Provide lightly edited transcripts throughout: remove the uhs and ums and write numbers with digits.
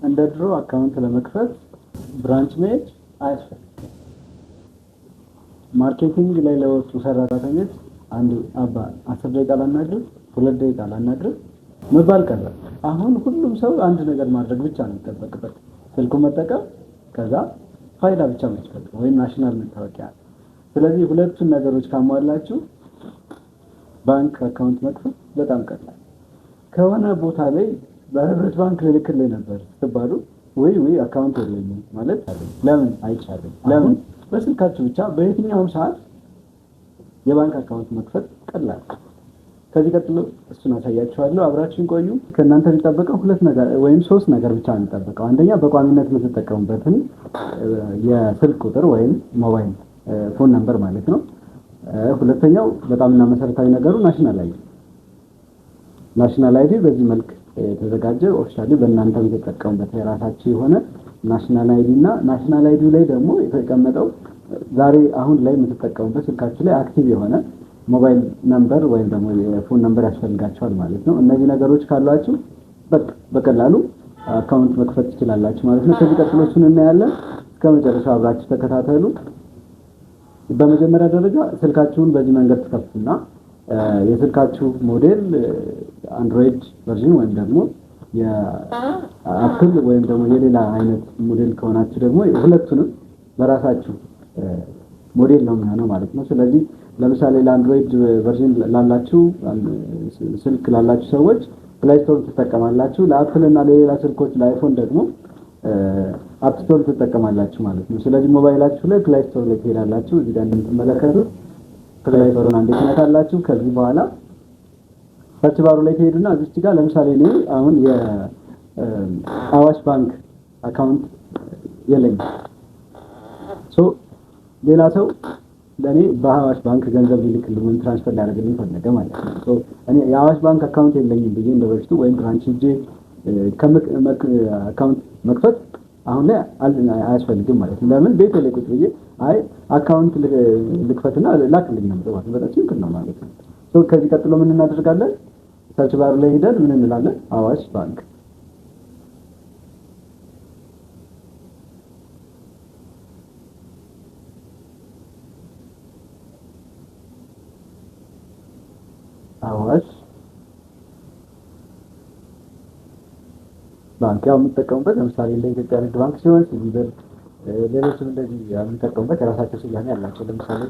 እንደ ድሮ account ለመክፈት branch መሄድ አያስፈልግም። Marketing ላይ ለወጡ ሰራተኞች አንድ አባ 10 ደቂቃ ላናግርህ፣ 2 ደቂቃ ላናግርህ መባል ቀረ። አሁን ሁሉም ሰው አንድ ነገር ማድረግ ብቻ ነው የሚጠበቅበት፣ ስልኩን መጠቀም፣ ከዛ ፋይዳ ብቻ ነው የሚያስፈልገው ወይም national መታወቂያ። ስለዚህ ሁለቱን ነገሮች ካሟላችሁ ባንክ account መክፈት በጣም ቀላል። ከሆነ ቦታ ላይ በህብረት ባንክ ልልክልህ ነበር ስትባሉ ወይ ወይ account የለኝም ማለት ለምን አይቻልም? ለምን በስልካችሁ ብቻ በየትኛውም ሰዓት የባንክ account መክፈት ቀላል። ከዚህ ቀጥሎ እሱን አሳያችኋለሁ። አብራችሁን ቆዩ። ከእናንተ የሚጠበቀው ሁለት ነገር ወይም ሶስት ነገር ብቻ ነው የሚጠበቀው። አንደኛ በቋሚነት የምትጠቀሙበትን የስልክ ቁጥር ወይም mobile phone number ማለት ነው። ሁለተኛው በጣምና መሰረታዊ ነገሩ national ID። National ID በዚህ መልክ የተዘጋጀ officially በእናንተ የምትጠቀሙበት የራሳችሁ የሆነ national ID እና national ID ላይ ደግሞ የተቀመጠው ዛሬ አሁን ላይ የምትጠቀሙበት ስልካችሁ ላይ active የሆነ mobile number ወይም ደግሞ የ phone number ያስፈልጋችኋል ማለት ነው። እነዚህ ነገሮች ካሏችሁ በቃ በቀላሉ account መክፈት ትችላላችሁ ማለት ነው። ከዚህ ቀጥሎ እሱን እናያለን። እስከ መጨረሻው አብራችሁ ተከታተሉ። በመጀመሪያ ደረጃ ስልካችሁን በዚህ መንገድ ትከፍቱና የስልካችሁ ሞዴል Android version ወይም ደግሞ የ Apple ወይም ደግሞ የሌላ አይነት ሞዴል ከሆናችሁ ደግሞ ሁለቱንም በራሳችሁ ሞዴል ነው የሚሆነው ማለት ነው። ስለዚህ ለምሳሌ ለ Android version ላላችሁ ስልክ ላላችሁ ሰዎች Play Store ትጠቀማላችሁ። ለ Apple እና ለሌላ ስልኮች ለ iPhone ደግሞ App Store ትጠቀማላችሁ ማለት ነው። ስለዚህ ሞባይላችሁ ላይ Play Store ላይ ትሄዳላችሁ። እዚህ ጋር እንደምትመለከቱት Play Store ን አንዴ ትነካላችሁ። ከዚህ በኋላ search bar ኡ ላይ ትሄዱና እዚች ጋር ለምሳሌ እኔ አሁን የአዋሽ ባንክ account የለኝም። So ሌላ ሰው ለእኔ በአዋሽ ባንክ ገንዘብ ሊልክልኝ ወይም transfer ሊያደርግልኝ ፈለገ ማለት ነው። So እኔ የአዋሽ ባንክ account የለኝም ብዬ እንደ በፊቱ ወይም branch ሄጄ account መክፈት አሁን ላይ አያስፈልግም ማለት ነው። ለምን ቤቴ ላይ ቁጭ ብዬ አይ account ልክፈትና ላክልኝ ነው ማለት ነው። በጣም simple ነው ማለት ነው። So ከዚህ ቀጥሎ ምን እናደርጋለን? Search bar ላይ ሄደን ምን እንላለን? አዋሽ ባንክ። አዋሽ ባንክ ያው የምጠቀሙበት ለምሳሌ እንደ ኢትዮጵያ ንግድ ባንክ ሲሆን CBE ብር፣ ሌሎችም እንደዚህ የምንጠቀሙበት የራሳቸው ስያሜ አላቸው። ለምሳሌ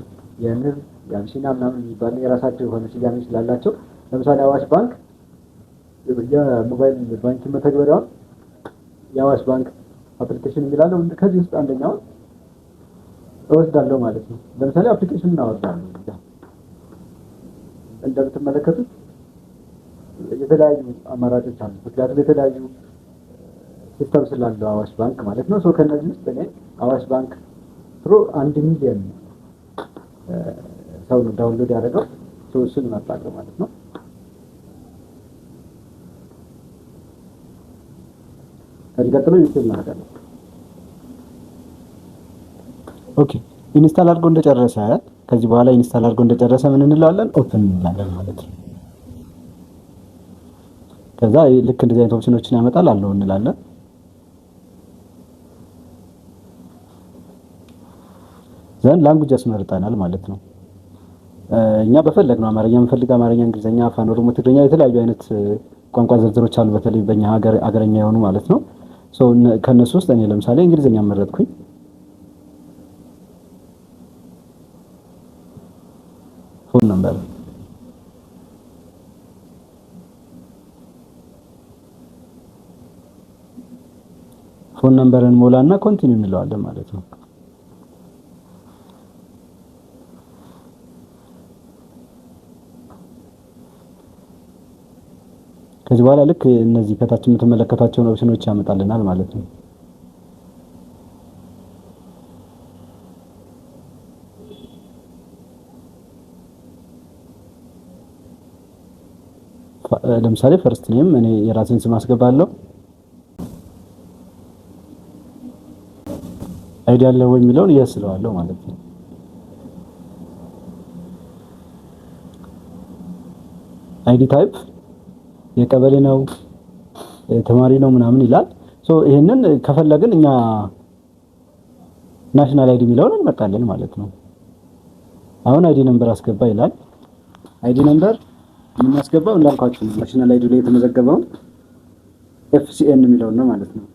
የንብ፣ የአቢሲኒያ ምናምን የሚባል የራሳቸው የሆነ ስያሜ ስላላቸው ለምሳሌ አዋሽ ባንክ የ mobile banking መተግበሪያውን የአዋሽ ባንክ application የሚላለው ከዚህ ውስጥ አንደኛውን እወስዳለሁ ማለት ነው። ለምሳሌ application እናወርዳለሁ። እንደምትመለከቱት የተለያዩ አማራጮች አሉ። ምክንያቱም የተለያዩ system ስላለው አዋሽ ባንክ ማለት ነው። So ከነዚህ ውስጥ እኔ አዋሽ ባንክ Pro 1 ሚሊዮን ሰው ነው download ያደረገው። እሱን እመርጣለሁ ማለት ነው። ከዚህ ቀጥሎ install እናደርጋለን። Okay, install አድርጎ እንደጨረሰ፣ ከዚህ በኋላ install አድርጎ እንደጨረሰ ምን እንለዋለን? Open እንላለን ማለት ነው። ከዛ ልክ እንደዚህ አይነት option ኦችን ያመጣል፣ allow እንላለን። Then language ያስመርጠናል ማለት ነው። እኛ በፈለግነው አማርኛ የምንፈልግ አማርኛ፣ እንግሊዝኛ፣ አፋን ኦሮሞ፣ ትግርኛ የተለያዩ አይነት ቋንቋ ዝርዝሮች አሉ። በተለይ በእኛ ሀገር አገረኛ የሆኑ ማለት ነው። So ከነሱ ውስጥ እኔ ለምሳሌ እንግሊዝኛ መረጥኩኝ። Phone number ን ሞላና continue እንለዋለን ማለት ነው። ከዚህ በኋላ ልክ እነዚህ ከታች የምትመለከቷቸውን option ኦች ያመጣልናል ማለት ነው። ለምሳሌ first name እኔ የራሴን ስም አስገባለሁ። ID አለ ወይ የሚለውን yes እለዋለሁ ማለት ነው። ID type የቀበሌ ነው፣ ተማሪ ነው ምናምን ይላል። So ይሄንን ከፈለግን እኛ national ID የሚለውን እንመርጣለን ማለት ነው። አሁን ID number አስገባ ይላል። ID number የምናስገባው እንዳልኳችሁ ነው፣ national ID ላይ የተመዘገበውን FCN የሚለውን ነው ማለት ነው።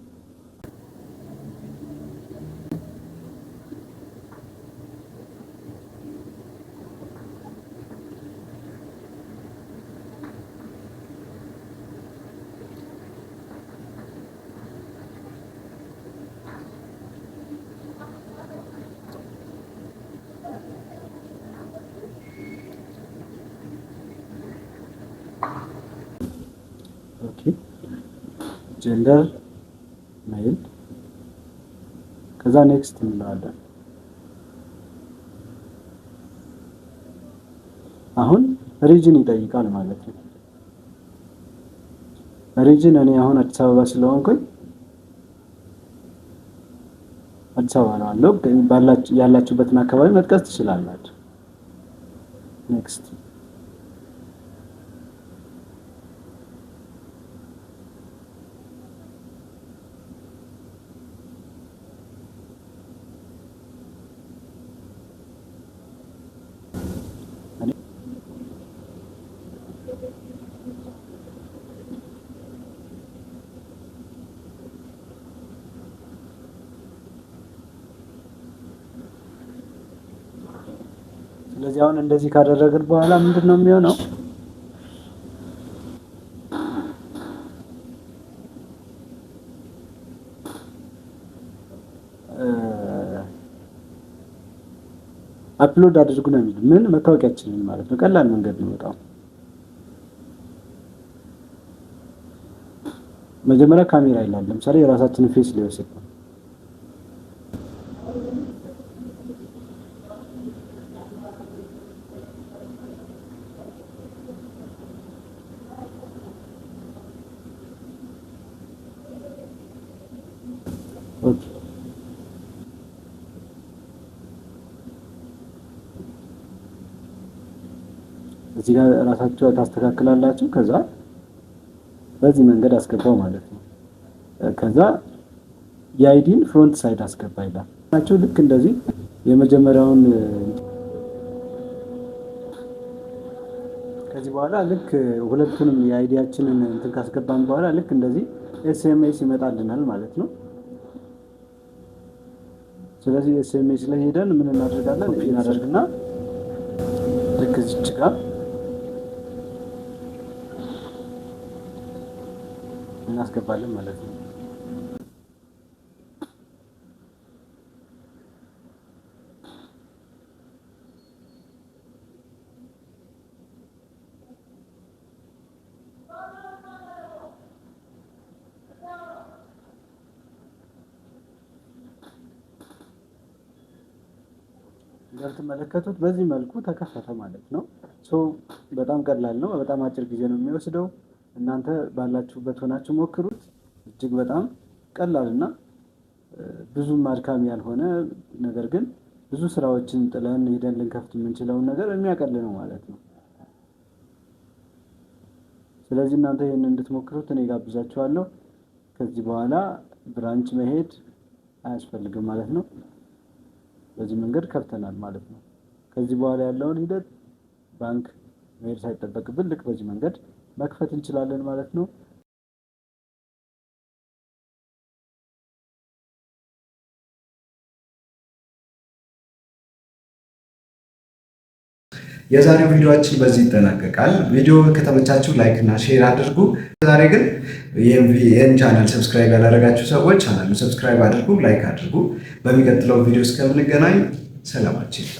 Okay, gender male፣ ከዛ next እንለዋለን። አሁን region ይጠይቃል ማለት ነው። Region እኔ አሁን አዲስ አበባ ስለሆንኩኝ አዲስ አበባ ነው አለው። ያላችሁበትን አካባቢ መጥቀስ ትችላላችሁ። Next. ስለዚህ አሁን እንደዚህ ካደረግን በኋላ ምንድን ነው የሚሆነው? Upload አድርጉ ነው የሚል፣ ምን፣ መታወቂያችንን ማለት ነው። ቀላል መንገድ ነው በጣም። መጀመሪያ ካሜራ ይላል። ለምሳሌ የራሳችንን face ሊወስድ ነው። Okay, እዚህ ጋር ራሳችሁ ታስተካክላላችሁ። ከዛ በዚህ መንገድ አስገባው ማለት ነው። ከዛ የ ID ን front side አስገባ ይላል። ናቸው ልክ እንደዚህ የመጀመሪያውን። ከዚህ በኋላ ልክ ሁለቱንም የ ID ያችንን እንትን ካስገባን በኋላ ልክ እንደዚህ SMS ይመጣልናል ማለት ነው። ስለዚህ SMS ላይ ሄደን ምን እናደርጋለን? እናደርግና ልክ እዚች ጋር እናስገባለን ማለት ነው። እንደምትመለከቱት በዚህ መልኩ ተከፈተ ማለት ነው። So በጣም ቀላል ነው። በጣም አጭር ጊዜ ነው የሚወስደው። እናንተ ባላችሁበት ሆናችሁ ሞክሩት። እጅግ በጣም ቀላል እና ብዙም አድካሚ ያልሆነ፣ ነገር ግን ብዙ ስራዎችን ጥለን ሄደን ልንከፍት የምንችለውን ነገር የሚያቀል ነው ማለት ነው። ስለዚህ እናንተ ይህንን እንድትሞክሩት እኔ ጋብዛችኋለሁ። ከዚህ በኋላ branch መሄድ አያስፈልግም ማለት ነው። በዚህ መንገድ ከፍተናል ማለት ነው። ከዚህ በኋላ ያለውን ሂደት ባንክ መሄድ ሳይጠበቅብን ልክ በዚህ መንገድ መክፈት እንችላለን ማለት ነው። የዛሬው ቪዲዮአችን በዚህ ይጠናቀቃል። ቪዲዮ ከተመቻችሁ like እና share አድርጉ። ዛሬ ግን ይህን channel subscribe ያላደረጋችሁ ሰዎች channel ኡን subscribe አድርጉ፣ like አድርጉ። በሚቀጥለው ቪዲዮ እስከምንገናኝ ሰላማችሁ ይብዛ።